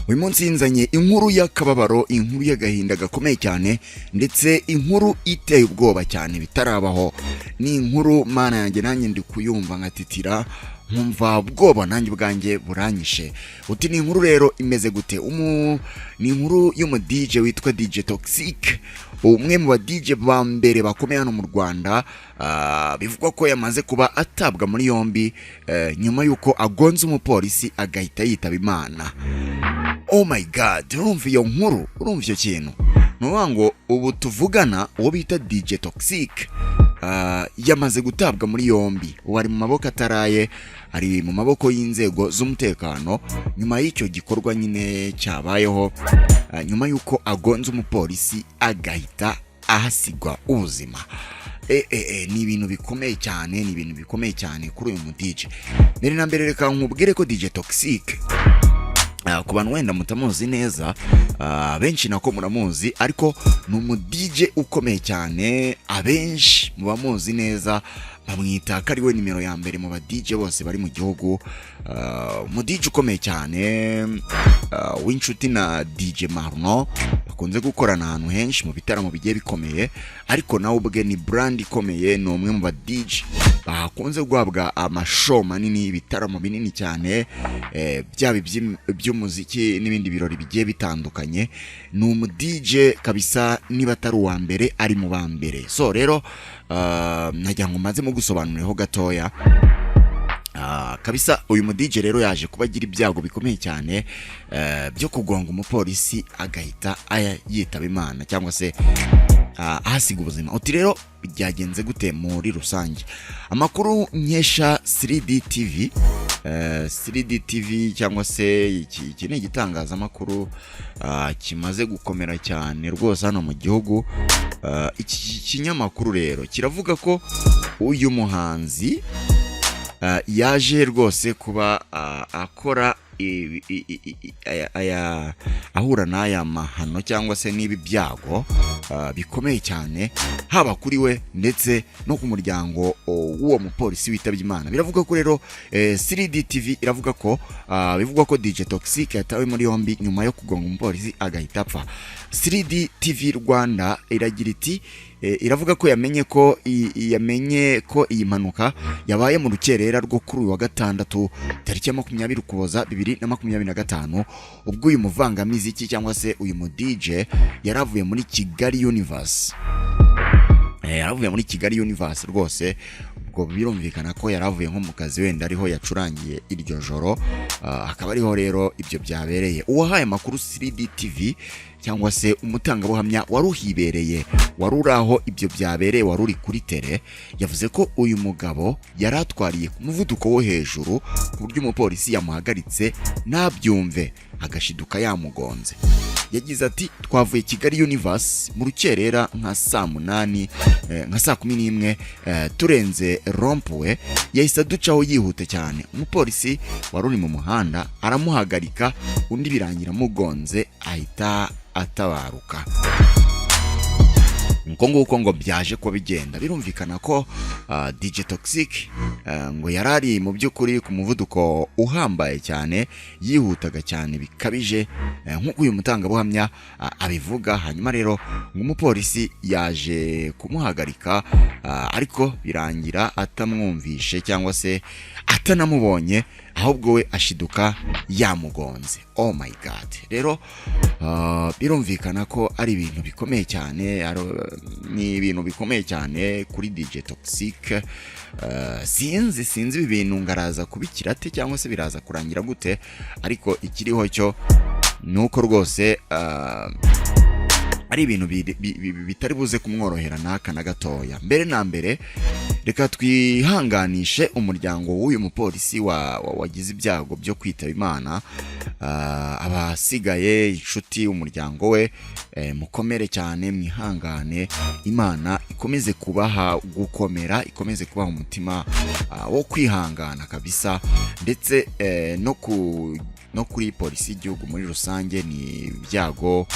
Uyu munsi nzanye inkuru y'akababaro, inkuru y'agahinda gakomeye cyane, ndetse inkuru iteye ubwoba cyane bitarabaho. Ni inkuru, Mana yanjye, nanjye ndi kuyumva nkatitira, nkumva ubwoba nanjye ubwanjye buranyishe. Uti ni inkuru rero imeze gute? Ni inkuru y'umu DJ witwa DJ Toxic, umwe mu ba DJ ba mbere bakomeye hano mu Rwanda. Bivugwa ko yamaze kuba atabwa muri yombi nyuma y'uko agonze umupolisi agahita yitaba Imana. Oh my God! Urumva iyo nkuru? Urumva icyo kintu? Ni ukuvuga ngo ubu tuvugana uwo bita DJ Toxic yamaze gutabwa muri yombi. Ubu ari mu maboko ataraye, ari mu maboko y'inzego z'umutekano nyuma y'icyo gikorwa nyine cyabayeho, nyuma y'uko agonze umupolisi agahita ahasigwa ubuzima. Ni ibintu bikomeye cyane, ni ibintu bikomeye cyane kuri uyu mu DJ. Mbere na mbere, reka nkubwire ko DJ Toxic, ku bantu wenda mutamuzi neza, benshi nako muramuzi, ariko ni umu DJ ukomeye cyane. Abenshi mu bamuzi neza bamwita ko ari we nimero ya mbere mu ba DJ bose bari mu gihugu. Umu DJ ukomeye cyane, w'inshuti na DJ Marno, bakunze gukorana ahantu henshi mu bitaramo bigiye bikomeye, ariko nawe ubwe ni brand ikomeye. Ni umwe mu ba DJ bakunze guhabwa amashow manini, ibitaramo binini cyane, byaba iby'umuziki n'ibindi birori bigiye bitandukanye. Ni umu DJ kabisa, niba atari uwa mbere ari mu ba mbere. So rero nagira ngo maze mugusobanurireho gatoya. Kabisa uyu mu DJ rero yaje kuba agira ibyago bikomeye cyane byo kugonga umupolisi agahita aya yitaba Imana cyangwa se ahasiga ubuzima. Uti rero byagenze gute muri rusange? Amakuru nkesha 3D TV, 3D TV cyangwa se iki ni igitangazamakuru kimaze gukomera cyane rwose hano mu gihugu. Iki kinyamakuru rero kiravuga ko uyu muhanzi yaje rwose kuba akora ahura n'aya mahano cyangwa se n'ibi byago bikomeye cyane, haba kuri we ndetse no ku muryango w'uwo mupolisi witabye Imana. Biravuga ko rero 3D TV iravuga ko bivugwa ko DJ Toxic yatawe muri yombi nyuma yo kugonga umupolisi agahita apfa. 3D TV Rwanda iragira iti iravuga ko yamenye ko iyi mpanuka yabaye mu rukerera rwo kuri uyu wa gatandatu, tariki ya 20 Ukuboza 2025, ubwo uyu muvangamiziki cyangwa se uyu mu DJ yari avuye muri Kigali Universe. Yaravuye muri Kigali Universe rwose. Ubwo birumvikana ko yari avuye nko mu kazi, wenda ariho yacurangiye iryo joro, akaba ariho rero ibyo byabereye. Uwahaye amakuru 3D TV cyangwa se umutangabuhamya wari uhibereye, wari uri aho ibyo byabereye, wari uri kuri terrain, yavuze ko uyu mugabo yari atwariye ku muvuduko wo hejuru, ku buryo umupolisi yamuhagaritse ntabyumve, agashiduka yamugonze. Yagize ati: "Twavuye Kigali Universe mu rukerera nka saa 8, nka saa 11, turenze rond-point yahise aducaho yihuta cyane. Umupolisi wari uri mu muhanda aramuhagarika, undi birangira amugonze ahita atabaruka." Uko nguko ngo byaje kuba bigenda. Birumvikana ko DJ Toxic ngo yari ari mu by'ukuri ku muvuduko uhambaye cyane, yihutaga cyane bikabije, nk'uko uyu mutangabuhamya abivuga. Hanyuma rero ngo umupolisi yaje kumuhagarika, ariko birangira atamwumvishe cyangwa se atanamubonye, ahubwo we ashiduka yamugonze. Oh my God! Rero birumvikana ko ari ibintu bikomeye cyane, ni ibintu bikomeye cyane kuri DJ Toxic. Sinzi ibi bintu ngaraza kubikira ate cyangwa se biraza kurangira gute, ariko ikiriho cyo ni uko rwose ari ibintu bitari buze kumworohera n'aka na gatoya. Mbere na mbere, reka twihanganishe umuryango w'uyu mupolisi wagize ibyago byo kwitaba Imana. Abasigaye, inshuti, umuryango we, mukomere cyane, mwihangane. Imana ikomeze kubaha gukomera, ikomeze kubaha umutima wo kwihangana kabisa, ndetse no kuri polisi y'igihugu muri rusange. Ni ibyago,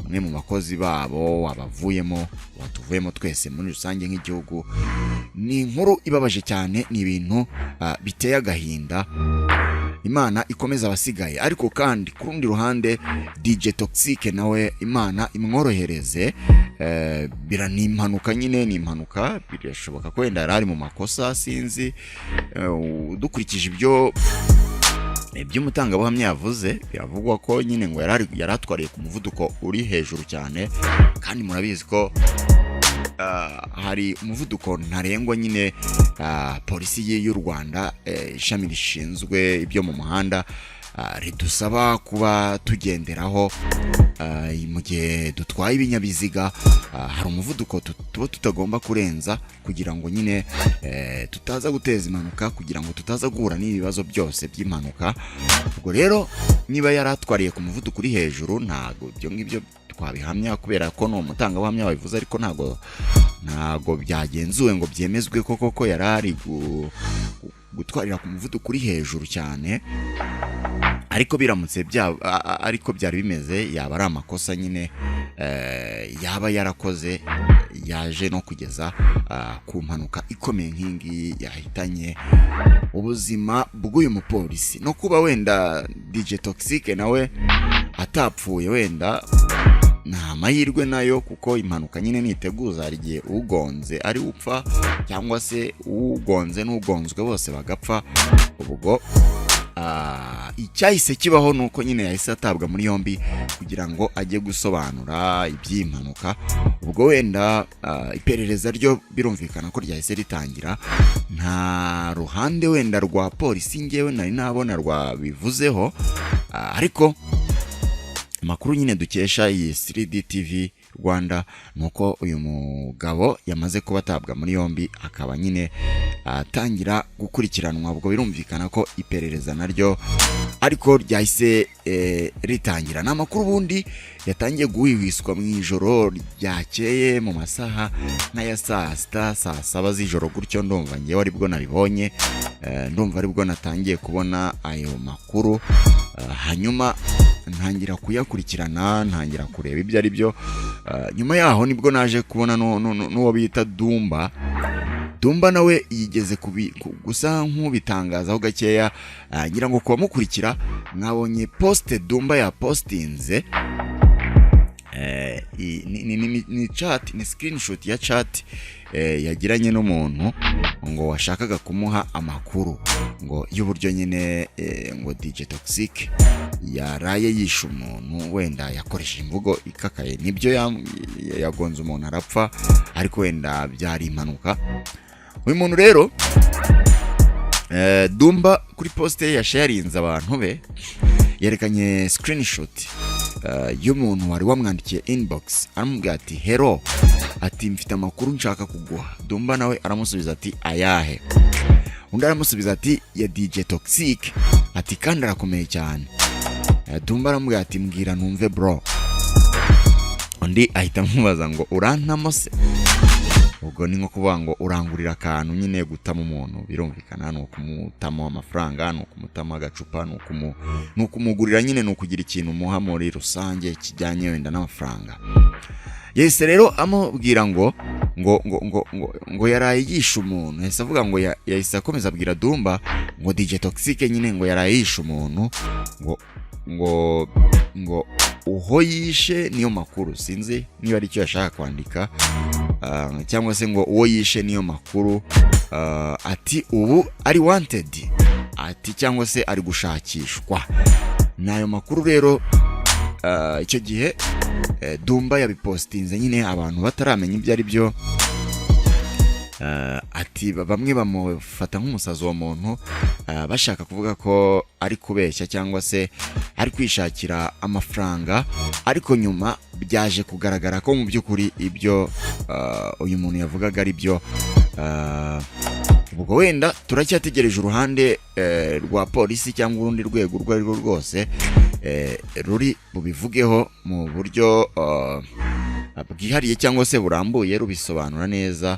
umwe mu bakozi babo wabavuyemo, watuvuyemo twese muri rusange nk'igihugu. Ni inkuru ibabaje cyane, ni ibintu biteye agahinda. Imana ikomeza abasigaye. Ariko kandi ku rundi ruhande, DJ Toxic nawe Imana imworohereze. Bira ni impanuka nyine, ni impanuka, birashoboka ko wenda yari ari mu makosa, sinzi. Dukurikije ibyo iby'umutangabuhamya yavuze, biravugwa ko nyine ngo yari atwariye ku muvuduko uri hejuru cyane, kandi murabizi ko hari umuvuduko ntarengwa nyine polisi y'u Rwanda, ishami rishinzwe ibyo mu muhanda, ridusaba kuba tugenderaho mu gihe dutwaye ibinyabiziga. Hari umuvuduko tuba tutagomba kurenza kugira ngo nyine tutaza guteza impanuka, kugira ngo tutaza guhura n'ibibazo byose by'impanuka. Ubwo rero niba yari atwariye ku muvuduko uri hejuru, ntabwo ibyo ngibyo twabihamya kubera ko ni umutangabuhamya wabivuze, ariko ntabwo byagenzuwe ngo byemezwe ko koko yari ari gutwarira ku muvuduko uri hejuru cyane. Ariko biramutse bya ariko byari bimeze, yaba ari amakosa nyine yaba yarakoze yaje no kugeza ku mpanuka ikomeye nk'iyi ngiyi yahitanye ubuzima bw'uyu mupolisi. No kuba wenda DJ Toxic nawe atapfuye, wenda ni amahirwe nayo, kuko impanuka nyine niteguza, hari igihe ugonze ari upfa cyangwa se ugonze n'ugonzwe bose bagapfa. Ubwo icyahise kibaho ni uko nyine yahise atabwa muri yombi kugira ngo ajye gusobanura iby'iyi mpanuka. Ubwo wenda iperereza ryo birumvikana ko ryahise ritangira. Nta ruhande wenda rwa polisi ngewe nari nabona rwabivuzeho, ariko amakuru nyine dukesha iyi 3D TV Rwanda ni uko uyu mugabo yamaze kuba atabwa muri yombi, akaba nyine atangira gukurikiranwa. Ubwo birumvikana ko iperereza naryo ariko ryahise ritangira. Ni amakuru ubundi yatangiye guhwihwiswa mu ijoro ryakeye, mu masaha nk'aya saa 6, saa 7 z'ijoro gutyo. Ndumva ngewe aribwo nabibonye, ndumva aribwo natangiye kubona ayo makuru, hanyuma ntangira kuyakurikirana, ntangira kureba ibyo ari byo. Nyuma yaho nibwo naje kubona n'uwo bita Dumba. Dumba nawe yigeze gusa nk'ubitangazaho gakeya. Ngira ngo kubamukurikira mwabonye post Dumba yapostinze. Ni chat, ni screenshot ya chat yagiranye n'umuntu ngo washakaga kumuha amakuru ngo y'uburyo nyine ngo DJ Toxic yaraye yishe umuntu. Wenda yakoresheje imvugo ikakaye, nibyo, yagonze umuntu arapfa, ariko wenda byari impanuka. Uyu muntu rero, Dumba, kuri post ye yasharinze abantu be, yerekanye screenshot y'umuntu wari wamwandikiye inbox, aramubwira ati: "Hello," ati: "Mfite amakuru nshaka kuguha." Dumba nawe aramusubiza ati: "Ayahe?" Undi aramusubiza ati: "Ya DJ Toxic," ati: "Kandi arakomeye cyane." Dumba aramubwira ati: "Mbwira numve, bro." Undi ahita amubaza ngo: "Urantamo se?" Ubwo ni nko kuvuga ngo urangurira akantu nyine. Gutama umuntu birumvikana ni ukumutamo amafaranga, ni ukumutamo agacupa, ni ukumugurira nyine, ni ukugira ikintu umuha muri rusange kijyanye wenda n'amafaranga. Yahise rero amubwira ngo yaraye yishe umuntu. Yahise avuga ngo yahise akomeza abwira Dumba ngo DJ Toxic nyine ngo yaraye yishe umuntu, ngo uho yishe niyo makuru. Sinzi niba ari icyo yashaka kwandika, cyangwa se ngo uwo yishe niyo makuru, ati ubu ari wanted, ati cyangwa se ari gushakishwa. Ni ayo makuru rero. Icyo gihe Dumba yabipostinze nyine abantu bataramenya ibyo ari byo. Ati bamwe bamufata nk'umusazi uwo muntu, bashaka kuvuga ko ari kubeshya cyangwa se ari kwishakira amafaranga, ariko nyuma byaje kugaragara ko mu by'ukuri ibyo uyu muntu yavugaga ari byo. Ubwo wenda turacyategereje uruhande rwa polisi cyangwa urundi rwego urwo ari rwo rwose ruri bubivugeho mu buryo bwihariye cyangwa se burambuye, rubisobanura neza.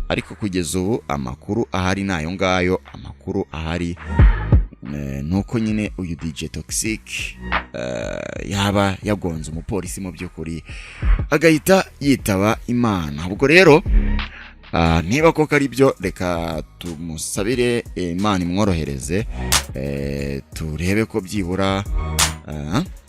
Ariko kugeza ubu amakuru ahari ni ayo ngayo. Amakuru ahari ni uko nyine uyu DJ Toxic yaba yagonze umupolisi mu by'ukuri agahita yitaba Imana. Ubwo rero Niba koko ari byo, reka tumusabire Imana imworohereze, turebe ko byibura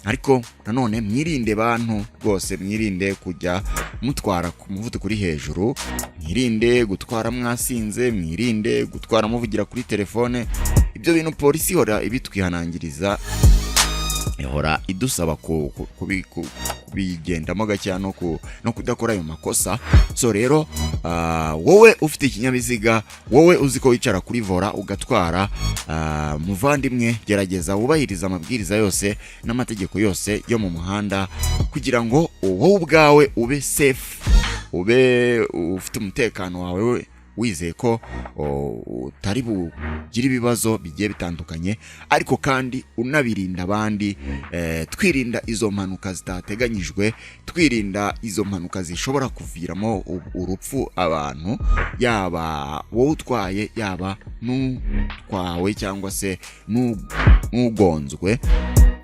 ariko nanone mwirinde bantu rwose, mwirinde kujya mutwara ku muvuduko uri hejuru, mwirinde gutwara mwasinze, mwirinde gutwara muvugira kuri telefone. Ibyo bintu polisi ihora ibitwihanangiriza, ihora idusaba kubigendamo gakeya no kudakora ayo makosa. So rero wowe ufite ikinyabiziga, wowe uzi ko wicara kuri volant ugatwara, muvandimwe, gerageza wubahirize amabwiriza yose n'amategeko yose yo mu muhanda kugira ngo wowe ubwawe ube safe, ube ufite umutekano wawe, wizeye ko utari bugire ibibazo bigiye bitandukanye, ariko kandi unabirinda abandi, twirinda izo mpanuka zitateganyijwe, twirinda izo mpanuka zishobora kuviramo urupfu abantu, yaba wowe utwaye, yaba n'utwawe cyangwa se n'ugonzwe,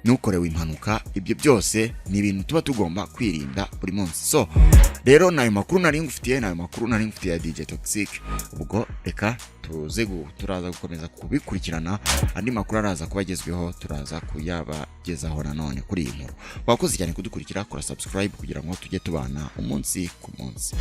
n'ukorewe impanuka. Ibyo byose ni ibintu tuba tugomba kwirinda buri munsi. So rero ni ayo makuru nari ngufitiye, ni ayo makuru nari ngufitiye ya DJ Toxic. Ubwo reka tuze turaza gukomeza kubikurikirana, andi makuru araza kuba agezweho turaza kuyabagezaho nanone kuri iyi nkuru. Wakoze cyane kudukurikira, kora subscribe kugira ngo tujye tubana umunsi ku munsi.